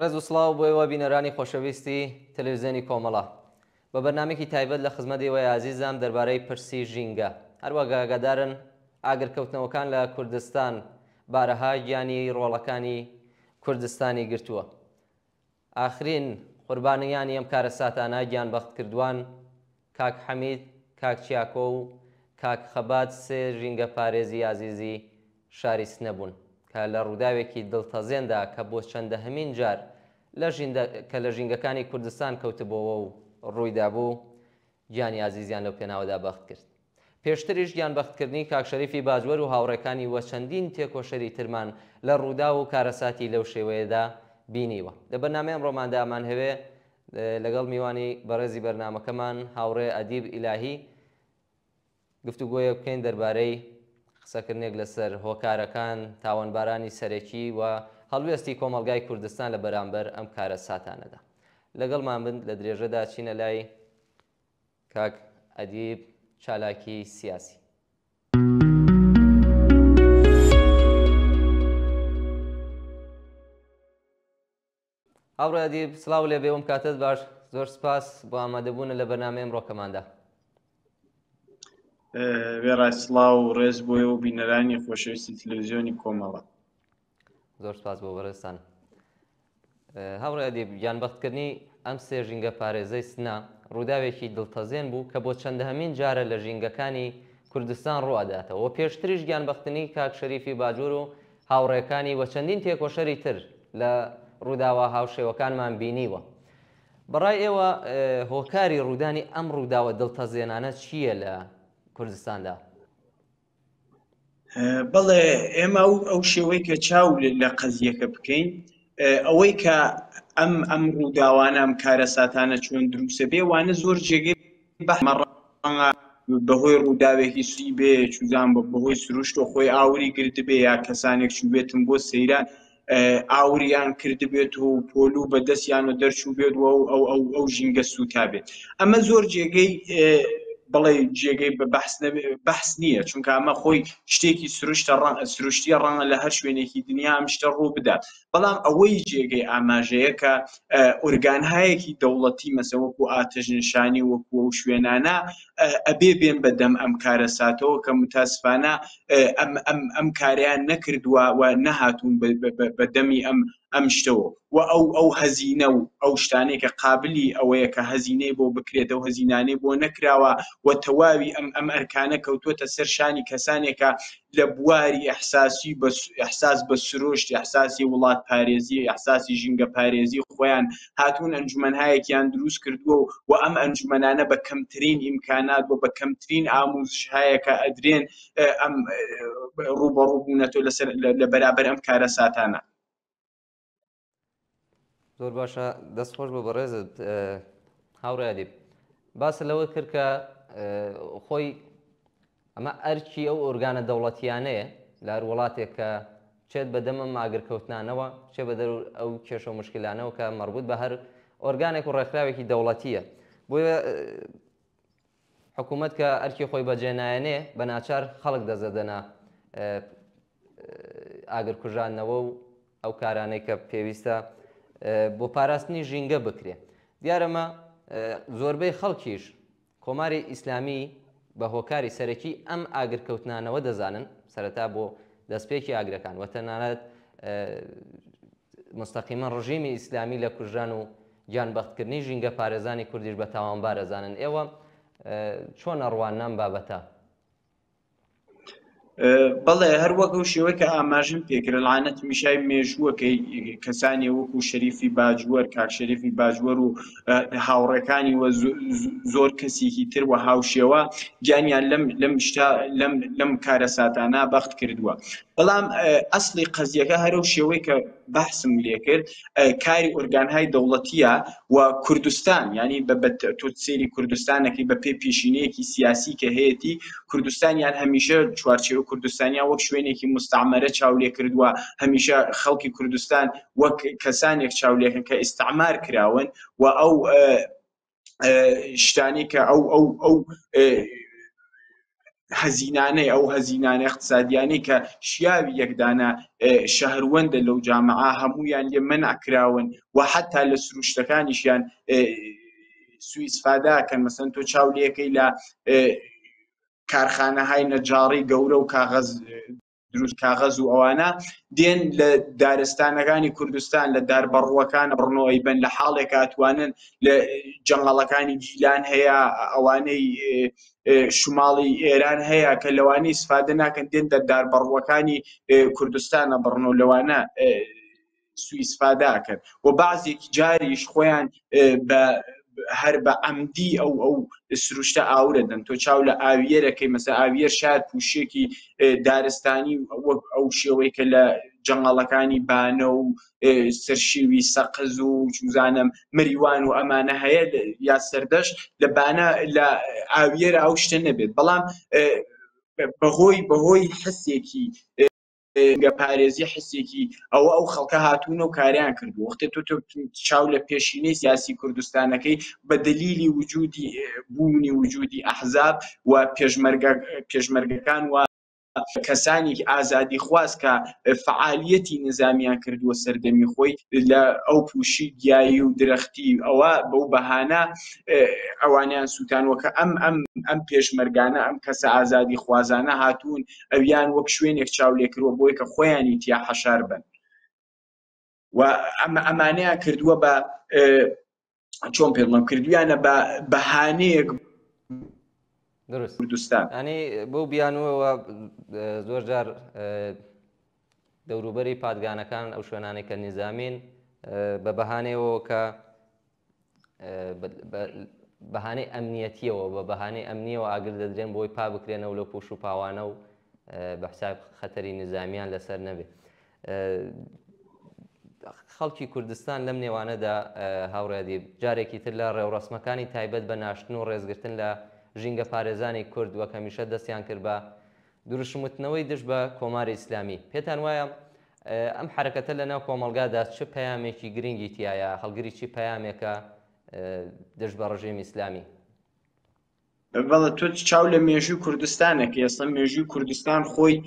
ڕێز و سڵاو بۆ ئێوە بینەرانی خۆشەویستی تەلەویزیۆنی کۆمەڵە. بە بەرنامەیەکی تایبەت لە خزمەت ئێوەی ئازیزام دەربارەی پرسی ژینگە. هەروەک ئاگادارن ئاگرکەوتنەوەکان لە کوردستان بارەها گیانی ڕۆڵەکانی کوردستانی گرتووە. ئاخرین قوربانیانی ئەم کارەساتانە گیانبەختکردووان کاک حەمید، کاک چیاکۆ و کاک خەبات سێ ژینگەپارێزی ئازیزی شاری سنە بوون کە لە ڕووداوێکی دڵتەزێندا کە بۆ چەندەهەمین جار لە کە لە ژینگەکانی کوردستان کەوتبۆوە و ڕوویدابوو گیانی ئازیزیان لەو پێناوەدا بەخت کرد. پێشتریش گیانبەختکردنی کاک شەریفی باجوەر و هاوڕێکانی و چەندین تێکۆشەری ترمان لە ڕووداو و کارەساتی لەو شێوەیەدا بینیوە. لە بەرنامەی ئەمڕۆماندا ئەمانهەوێ لەگەڵ میوانی بەڕێزی بەرنامەکەمان هاوڕێ ئەدیب ئیلاهی گفتوگۆیەک بکەین دەربارەی قسەکردنێک لەسەر هۆکارەکان، تاوانبارانی سەرەکی و هەڵوێستی کۆمەڵگای کوردستان لە بەرامبەر ئەم کارەساتانەدا. لەگەڵمان بن لە درێژەدا چینە لای کاک ئەدیب چالاکی سیاسی. هاوڕێ ئەدیب سڵاو لێ بێ ئەم کاتت باش زۆر سپاس بۆ ئامادەبوونە لە بەرنامەی ئەمڕۆکەماندا. وێڕای سڵاو و ڕێز بۆ ئێوە و بینەرانی خۆشەویستی تلویزیۆنی کۆمەڵە. زۆر سپاس بۆ بەڕێزتان. هاوڕێ ئەدیب، گیانبەختکردنی ئەم سێ ژینگەپارێزەی سنە ڕووداوێکی دڵتەزێن بوو کە بۆ چەندەهەمین جارە لە ژینگەکانی کوردستان ڕووئەداتەوە و پێشتریش گیانبەختنی کاک شەریفی باجوور و هاوڕێکانی و چەندین تێکۆشەری تر لە ڕووداوە هاوشێوەکانمان بینیوە. بەڕای ئێوە هۆکاری ڕوودانی ئەم ڕووداوە دڵتەزێنانە چییە لە کوردستاندا؟ بەڵێ ئێمە ئەو ئەو شێوەی کە چاو لە قەزیەکە بکەین ئەوەی کە ئەم ئەم ڕووداوانە ئەم کارەساتانە چۆن دروستە بێ وانە زۆر جێگەی بەڕەنگە بەهۆی ڕووداوێکی سی بێ چوزان بە بەهۆی سروشت و خۆی ئاوری گرتبێ یا کەسانێک چووبێتن بۆ سەیران ئاوریان کردبێت و پۆلو بە دەستیان و دەرچوو بێت و ئەو ئەو ئەو ژینگە سووتا بێت ئەمە زۆر جێگەی بڵێ جێگەی بە بەحس بەحس نییە چونکە ئەمە خۆی شتێکی سروشتە سروشتیە ڕەنگە لە هەر شوێنێکی دنیا ئەم شتە ڕوو بدات بەڵام ئەوەی جێگەی ئاماژەیە کە ئۆرگانهایەکی دەوڵەتی مەسە وەکو ئاتەشنشانی وەکو ئەو شوێنانە ئەبێ بێن بە دەم ئەم کارەساتەوە کە متاسفانە ئەم ئەم ئەم کاریان نەکردووە و نەهاتوون بە دەمی ئەم ئەم شتەوە و ئەو ئەو هەزینە و ئەو شتانەی کە قابلی ئەوەیە کە هەزینەی بۆ بکرێت ئەو هەزینانەی بۆ نەکراوە و تەواوی ئەم ئەم ئەرکانە کەوتووەتە سەر شانی کەسانێکە لە بواری ئیحساسی بە ئیحساس بە سروشت، ئیحساسی وڵاتپارێزی، ئیحساسی ژینگەپارێزی خۆیان هاتوون ئەنجومەنهایەکیان دروست کردووە و و ئەم ئەنجومەنانە بە کەمترین ئیمکانات و بە کەمترین ئاموزشهایەکە ئەدرێن ئەم ڕووبەڕوو بوونەتەوە لەسەر لە بەرابەر ئەم کارەساتانە. زۆر باشە دەست خۆش بۆ بەڕێزت هاوڕێ ئەدیب باسە لەوە کرد کە خۆی ئەمە ئەرکی ئەو ئۆرگانە دەوڵەتیانەیە لە هەر وڵاتێک کە چێت بە دەمم ئاگرکەوتنانەوە چێ بە دەر ئەو کێشە و مشکلانەوە کە مەربوط بە هەر ئۆرگانێک و ڕێکخراوێکی دەوڵەتیە بۆیە حکوومەت کە ئەرکی خۆی بەجێ نایەنێ بە ناچار خەڵک دەزەدەنە ئاگرکوژاندنەوە و ئەو کارانەی کە پێویستە بۆ پاراستنی ژینگە بکرێ. دیارەمە زۆربەی خەڵکیش کۆماری ئیسلامی بە هۆکاری سەرەکی ئەم ئاگرکەوتنانەوە دەزانن، سەرەتا بۆ دەستپێکی ئاگرەکان و تەنانەت مستەقیمەن ڕژیمی ئیسلامی لە کوژران و گیانبەختکردنی ژینگەپارێزانی کوردیش بە تاوانبار ئەزانن. ئێوە چۆن ئەڕواننە ئەم بابەتە؟ بەڵێ هەر وەک ئەو شێوەی کە ئاماژم پێکرد لەعانەت میشای مێژووەکەی کەسانی وەکو شەریفی باجوەر کاک شەریفی باجوەر و هاوڕێکانی و زۆر کەسێکی تر و هاوشێوە گیانیان لەم لەم شتا لەم لەم کارەساتانە بەخت کردووە بەڵام ئەسڵی قەزیەکە هەرەو شێوەی کە بەحسم لێکرد کاری ئۆرگانهای دەوڵەتیە و کوردستان ینی بە تۆ سێری کوردستانەکەی بە پێ پێشینەیەکی سیاسی کە هەیەی کوردستانیان هەمیشە چوارچێوە کوردستانیان وەک شوێنێکی مستعمەرە چاولێ کردووە هەمیشە خەڵکی کوردستان وەک کەسانێک چاولێکن کە ئیستعمار کراون و ئەو شتانی کە ئەو ئەو ئەو هەزینانەی ئەو هەزینانە اقتصادیانەی کە شیاوی یەکدانە شەهروەندە لەو جامعە هەمویان لێ مەنع کراون و حتا لە سروشتەکانیشیان سوئیسفادە کەن. مەسەن تۆ چاو لەکەی لە کارخانەهای نەجاڕی گەورە و کاغەز دروست کاغەز و ئەوانە دێن لە دارستانەکانی کوردستان لە داربەڕووەکان بڕنەوە ئەیبەن، لە حاڵێکا ئەتوانن لە جەنگەڵەکانی گیلان هەیە، ئەوانەی شماڵی ئێران هەیە کە لەوانەی ئیسفادە ناکەن، دێن دە داربەڕووەکانی کوردستانە بڕنەوە لەوانە سوئیسفادە ئەکەن و بەعزێکی جاریش خۆیان بە هەر بە عەمدی ئەو ئەو سروشتە ئاورە دەن. تۆ چاو لە ئاویەرەکەی مەسە ئاویەر شار پوشێکی دارستانی وەک ئەو شێوەی کە لە جەنگەڵەکانی بانە و سەرشیوی سەقز و چوزانم مریوان و ئەمانە هەیە یا سەردەشت لە بانە لە ئاویەرە ئەو شتە نەبێت، بەڵام بەهۆی بەهۆی حسێکی پارێزی حسێکی ئەوە ئەو خەڵکە هاتوون و کاریان کردو. وەختێ تۆ تۆ چاو لە پێشینەی سیاسی کوردستانەکەی بە دلیلی وجودی بوونی وجودی ئەحزاب و پێشمەرگەکان و کەسانی ئازادی خواز کە فعالیەتی نظامیان کردووە سەردەمی خۆی لە ئەو پوشی گیایی و درەختی ئەوە بەو بەهانە ئەوانیان سووتانوە کە ئەم ئەم ئەم پێشمەرگانە ئەم کەسە ئازادی خوازانە هاتوون ئەویان وەک شوێنێک چاو لێکردوە بۆی کە خۆیانی تیا حەشار بن و ئەمە ئەمانەیان کردووە بە چۆن پێ بڵێم کردویانە بە بەهانەیەک دروست کوردستان. ینی بەو بیانووەوە زۆر جار دەوروبەری پادگانەکان ئەو شوێنانەی کە نیزامین بە بەهانەیەوە کە بەهانەی ئەمنیەتیەوە بە بەهانەی ئەمنیەوە ئاگر دەدرێن بۆی پا بکرێنەوە لەو پوش و پاوانە و بە حساب خەتەری نزامیان لەسەر نەبێ. خەڵکی کوردستان لەم نێوانەدا هاوڕێدی جارێکی تر لە ڕێوڕەسمەکانی تایبەت بە ناشتن و ڕێزگرتن لە ژینگە پارێزانی کورد وەک هەمیشە دەستیان کرد بە دروشموتنەوەی دژ بە کۆماری ئیسلامی. پێتان وایە ئەم حەرەکەتە لە ناو کۆمەڵگادا چ پەیامێکی گرنگی تیایە، هەڵگری چی پەیامێکە دژ بە ڕژێمی ئیسلامی؟ بەڵێ، تۆ چاو لە مێژووی کوردستانەکە، ئێستا مێژووی کوردستان خۆی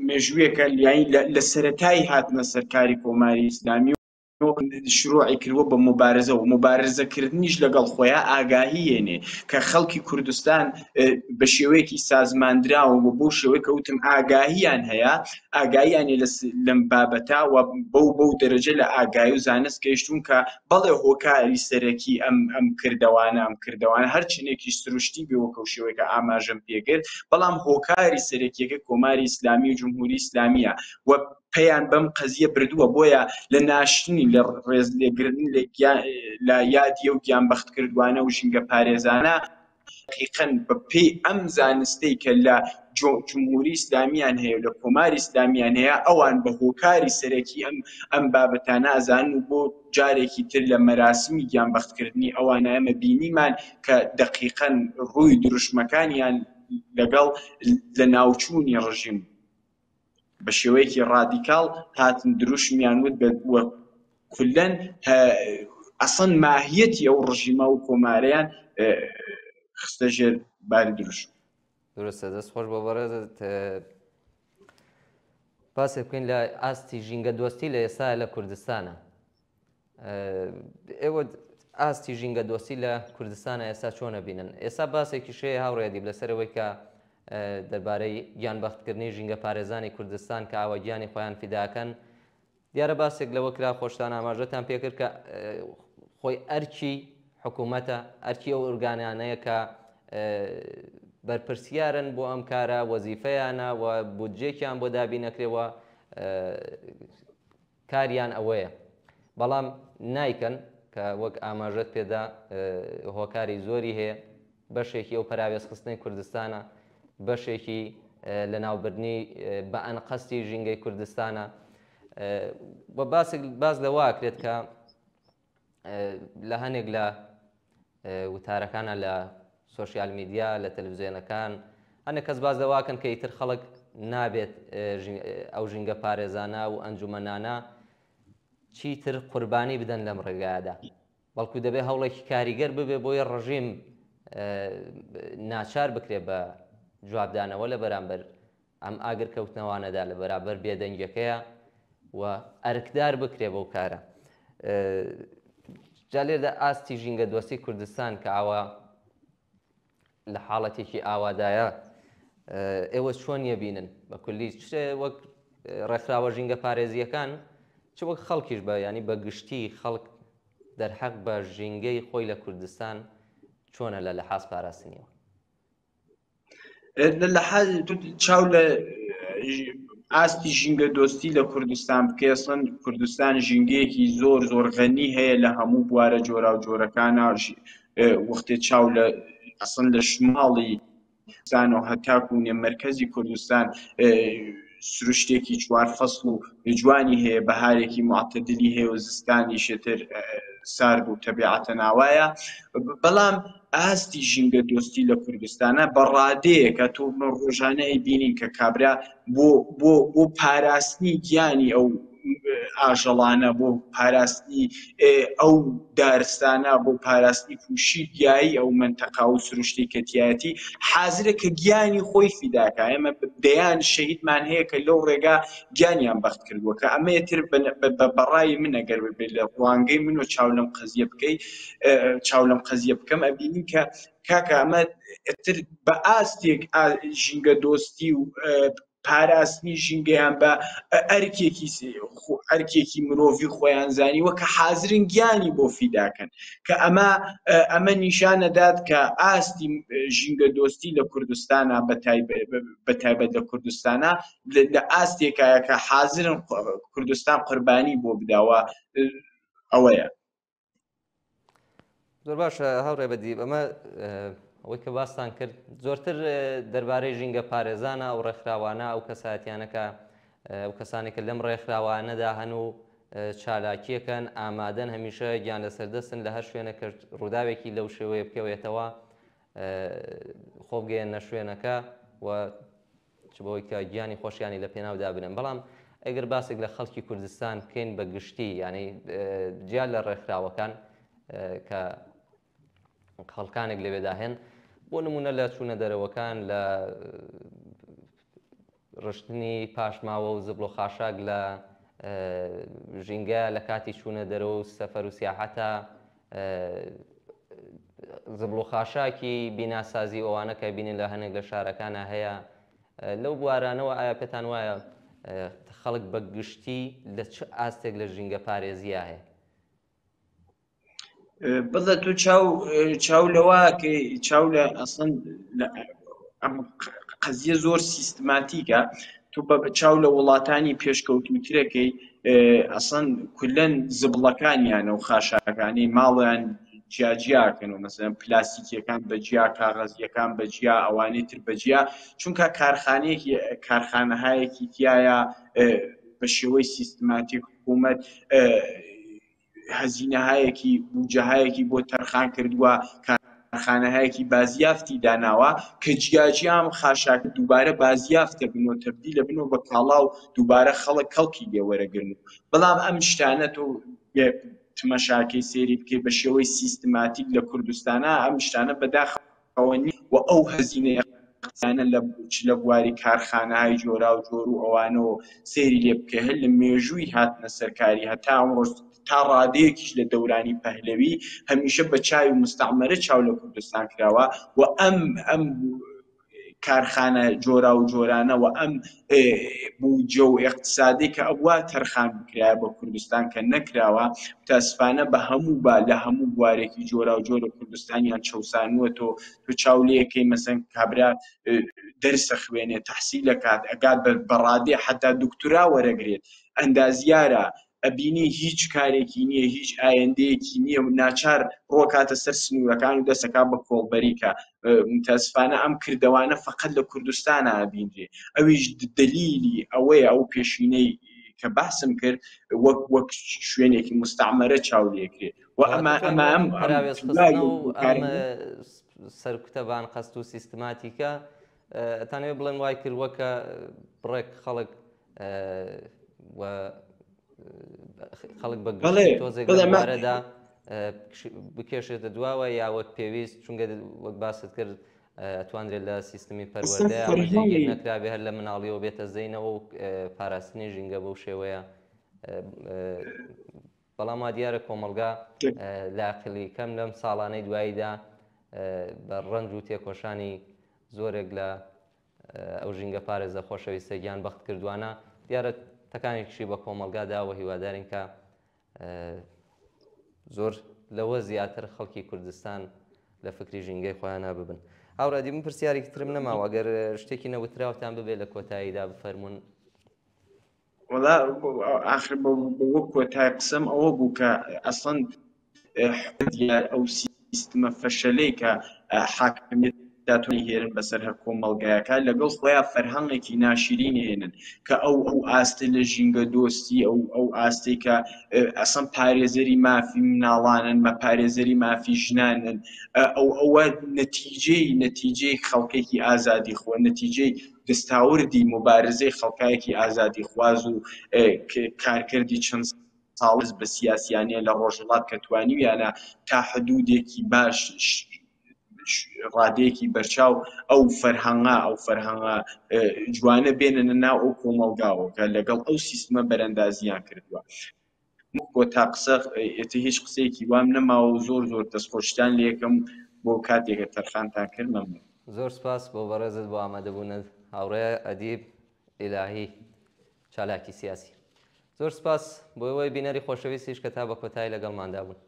مێژوویەکە لە سەرەتای هاتنە سەرکاری کۆماری ئیسلامی شروعی کردووە بە مبارزە و مبارزەکردنیش لەگەڵ خۆیان ئاگاهی یێنێ کە خەڵکی کوردستان بە شێوەیەکی سازماندراوە و بەو شێوەی کە وتم ئاگاهیان هەیە، ئاگاهیان لەم بابەتە و بەو بەو دەرەجە لە ئاگاهی و زانست گەیشتوون کە بەڵێ هۆکاری سەرەکی ئەم ئەم کردەوانە ئەم کردەوانە هەرچنێکی سروشتی بێ وەکەو شێوەیە کە ئاماژەم پێکرد، بەڵام هۆکاری سەرەکیەکە کۆماری ئیسلامی و جمهوری ئیسلامیە و پێیان بەم قەزیە بردووە. بۆیە لە ناشتنی لە ڕێزلێگرتن لە یادی و گیان بەختکردوانە و ژینگە پارێزانە دقیقاً بە پێی ئەم زانستەی کە لە جمهوری ئیسلامیان هەیە و لە کۆماری ئیسلامیان هەیە، ئەوان بە هۆکاری سەرەکی ئەم ئەم بابەتانە ئەزانن و بۆ جارێکی تر لە مەراسمی گیان بەختکردنی ئەوانە ئێمە بینیمان کە دقیقاً ڕووی دروشمەکانیان لەگەڵ لە ناوچوونی ڕژیم بە شێوەیەکی ڕادیکاڵ هاتن دروشمیان وت بە کولەن ئەسەن ماهیەتی ئەو ڕژیمە و کۆمارەیان خستە ژێر باری دروشم. درستە، دەست خۆش بۆ بەڕێزت. باسێ بکەین لە ئاستی ژینگە دۆستی لە ئێستا لە کوردستانە. ئێوە ئاستی ژینگە دۆستی لە کوردستانە ئێستا چۆنە بینن؟ ئێستا باسێکی شەیە هاوڕێدیب لەسەرەوەی کە دەربارەی گیانبەختکردنی ژینگە پارێزانی کوردستان کە ئاوا گیانی خۆیان فیداکەن، دیارە باسێک لەوە کرا خۆشتان ئاماژەتان پێکرد کە خۆی ئەرکی حکوومەتە، ئەرکی ئەو ئۆرگانانەیە کە بەرپرسیارن بۆ ئەم کارە، وەزیفەیانە و بودجێکیان بۆ دابین نەکرێ و کاریان ئەوەیە، بەڵام نایکەن کە وەک ئاماژەت پێدا هۆکاری زۆری هەیە، بەشێکی ئەو پەراوێزخستنەی کوردستانە، بەشێکی لەناوبردنی بە ئەنقەستی ژینگەی کوردستانە و باسێک باس لەوە ئەکرێت کە لە هەنێک لە وتارەکانە لە سۆشیال میدیا لە تەلەڤزیۆنەکان هەندێک کەس باس لەواکەن کە ئیتر خەڵک نابێت ئەو ژینگە پارێزانە و ئەنجومەنانە چیتر قوربانی بدەن لەم ڕێگایەدا، بەڵکو دەبێت هەوڵێکی کاریگەر ببێ بۆی ڕژیم ناچار بکرێت بە جوابدانەوە لە بەرامبەر ئەم ئاگرکەوتنەوانەدا لە بەرابەر بێدەنگیەکەیە و ئەرکدار بکرێ بەو کارە. جا لێردا ئاستی ژینگە دۆستی کوردستان کە ئاوا لە حاڵەتێکی ئاوادایە ئێوە چۆن یەبینن بە کولی چ وەک ڕێکخراوە ژینگە پارێزیەکان چ وەک خەڵکیش بە ینی بە گشتی خەڵک دەرحەق بە ژینگەی خۆی لە کوردستان چۆنە لە لەحاز پاراستنیەوە؟ لە حال چاو لە ئاستی ژینگە دۆستی لە کوردستان بکەسن کوردستان ژینگەیەکی زۆر زۆر غەنی هەیە لە هەموو بوارە جۆرا و جۆرەکانە وەختێ چاو لە ئەسن لە شماڵی کوردستان و هەتاکو نێ مەرکەزی کوردستان سروشتێکی چوار فەسڵ و جوانی هەیە بەهارێکی معتدلی هەیە و زستانیشتر سارد و تەبیعەتە ناوایە بەڵام ئاستی ژینگە دۆستی لە کوردستانە بە ڕادەیەکە تۆ ڕۆژانە ئەیبینین کە کابرا بۆ بۆ بۆ پاراستنی گیانی ئەو ئاژەڵانە بۆ پاراستنی ئەو دارستانە بۆ پاراستنی پوشی گیایی ئەو منتەقا و سروشتی کە تایەتی حازرە کە گیانی خۆی فیداکە ئێمە دەیان شەهیدمان هەیە کە لەو ڕێگا گیانیان بەخت کردووە کە ئەمەیە تر بەڕای من ئەگەر بێت لە ڕوانگەی من و چاو لەم قەزیە بکەی چاو لەم قەزیە بکەم ئەبینی کە کاکە ئەمە تر بە ئاستێک ژینگە دۆستی و پاراستنی ژینگەیان بە ئەرکێکی ئەرکێکی مرۆڤی خۆیان زانیوە کە حازرن گیانی بۆ فیداکەن کە ئەمە ئەمە نیشانەدات کە ئاستی ژینگە دۆستی لە کوردستانە بە تایبەت لە کوردستانە لە ئاستێکایە کە حازرن کوردستان قوربانی بۆ بداوە ئەوەیە. زۆر باشە هاوڕێ بەدیب ئەمە ئەوەی کە باستان کرد زۆرتر دەربارەی ژینگە پارێزانە ئەو ڕێکخراوانە ئەو کەسایەتیانەکە ئەو کەسانێک کە لەم ڕێکخراوانەدا هەن و چالاکیەکەن ئامادەن هەمیشە گیان لەسەر دەستن لە هەر شوێنە کە ڕووداوێکی لەو شێوەیە بکەوێتەوە خۆبگەیەنە شوێنەکە و چ بەوەی کە گیانی خۆشیانی لە پێناودا بنێن بەڵام ئەگەر باسێک لە خەڵکی کوردستان بکەین بە گشتی یعنی جیا لە ڕێکخراوەکان کە خەڵکانێک لەوێدا هەن بۆ نمونە لە چوونە دەرەوەکان لە ڕشتنی پاشماوە و زبڵ و خاشاک لە ژینگە لە کاتی چوونە دەرەوە و سەفەر و سیاحەتە زبڵ و خاشاکی بیناسازی ئەوانە کە بینین لە هەنێک لە شارەکانە هەیە لەو بوارانەوە ئایا پێتان وایە خەڵک بە گشتی لە چ ئاستێک لە ژینگە پارێزیە هەیە؟ بەڵێ تۆ چاو چاو لەوە چاو لە ئەسڵەن ئەم قەزیە زۆر سیستماتیکە تۆ بە چاو لە وڵاتانی پێشکەوتووترەکەی ئەسڵەن کولەن زبڵەکانیانە و خاشاکانی ماڵیان جیاجیاکەن و مەسەن پلاستیکیەکان بە جیا کاغەزیەکان بە جیا ئەوانەی تر بە جیا چونکە کارخانەیەکی کارخانەهایەکی تایە بە شێوەی سیستماتیک حکوومەت هەزینەهایەکی بودجەهایەکی بۆ تەرخان کردووە کارخانەهایەکی بازیافتی داناوە کە جیاجیام خاشاک دووبارە بازیافتە بن و تەبدیلە بن و بە کاڵا و دووبارە خەڵک کەڵکی لێ وەرەگرن و بەڵام ئەم شتانە تۆ تمەشاکەی سێری بکەی بە شێوەی سیستماتیک لە کوردستانە ئەم شتانە بەداخەوە نییە و ئەو هەزینەیە قسانە لە چ لە بواری کارخانەهای جۆراوجۆر و ئەوانەوە سەیری لێ بکەی هەر لە مێژووی هاتنە سەرکاری هەتا ئەمڕۆش تا ڕادەیەکیش لە دەورانی پەهلەوی هەمیشە بە چاوی مستعمرە چاو لە کوردستان کراوە و ئەم ئەم کارخانە جۆرا و جۆرانە و ئەم بودجە و ئیقتسادی کە ئەبوا تەرخان بکرایە بە کوردستان کە نەکراوە متاسفانە بە هەموو با لە هەموو بوارێکی جۆرا و جۆرە کوردستانیان چەوسانووەتەوە تۆ چاو لێکەی مەسەن کابرا دەرسە خوێنێ تەحسیل دەکات ئەگات بە ڕادێ حتا دکتورا وەرەگرێت ئەندازیارە ئەبینی هیچ کارێکی نییە هیچ ئایندەیەکی نییە و ناچار ڕۆکاتە سەر سنوورەکان و دەسەکا بە کۆڵبەری کە متاسفانە ئەم کردەوانە فقط لە کوردستانە ئەبینرێ ئەویش دەلیلی ئەوەیە ئەو پێشینەی کە باسم کرد وەک وەک شوێنێکی مستعمرە چاو لێکرێ و ئەمە ئەمە ئەم پەراوێزخستنە و ئەم سەرکوتە بان قەست و سیستماتیکە ئەتانەوێ بڵێن وای کردووە کە بڕێک خەڵک و خەڵک بە گشتی تۆزێک لەم بارەدا بکێشێتە دواوە یا وەک پێویست چونکە وەک باست کرد. ئەتوانرێت لە سیستمی پەروەردەیا ئەمە جێگیر نەکرابێ هەر لە مناڵیەوە بێتە زەینەوە و پاراستنی ژینگە بەو شێوەیە بەڵام وا دیارە کۆمەڵگا لاقلی کەم لەم ساڵانەی دواییدا بە ڕەنج و تێکۆشانی زۆرێک لە ئەو ژینگە پارێزە خۆشەویستە گیان بەخت کردوانە دیارە تەکانێکیشی بە کۆمەڵگا داوە هیوادارین کە زۆر لەوە زیاتر خەڵکی کوردستان لە فکری ژینگەی خۆیانە ببن. هاوڕێ من پرسیارێکی ترم نەماوە ئەگەر شتێکی نەوتراوتان ببێت لە کۆتاییدا بفەرمونون. وەڵا ئاخر بۆ کۆتای قسەم ئەوە بوو کە ئەسڵەن دیار ئەو سیستمە فەشەلەی کە حاکمیەت داتوانی هێرن بەسەر هەر کۆمەڵگایەکە لەگەڵ خۆیان فەرهەنگێکی ناشرین هێنن کە ئەو ئەو ئاستە لە ژینگە دۆستی ئەو ئەو ئاستەی کە ئەسەن پارێزەری مافی مناڵانن مە پارێزەری مافی ژنانن ئەو ئەوە نەتیجەی نەتیجەی خەڵکێکی ئازادی خۆ نەتیجەی دەستاوردی موبارزەی خەڵکایەکی ئازادیخواز و کارکردی چەند ساڵ بە سیاسیانە لە ڕۆژهەڵات کە توانیویانە تا حدودێکی باش ڕادەیەکی بەرچاو ئەو فەرهەنگە ئەو فەرهەنگە جوانە بێننە ناو ئەو کۆمەڵگاوە کە لەگەڵ ئەو سیستمە بەرەندازیان کردووە. کۆتا قسە ئێتە هیچ قسەیەکی وام نەماوە و زۆر زۆر دەستخۆشتان لێکەم بۆ کاتێکە تەرخانتان کرد مەمنون. زۆر سپاس بۆ بەڕێزت بۆ ئامادەبوونت هاوڕێ ئەدیب ئیلاهی چالاکی سیاسی. زۆر سپاس بۆ ئێوەی بینەری خۆشەویستیش کە تا بە کۆتایی لەگەڵماندا بوون.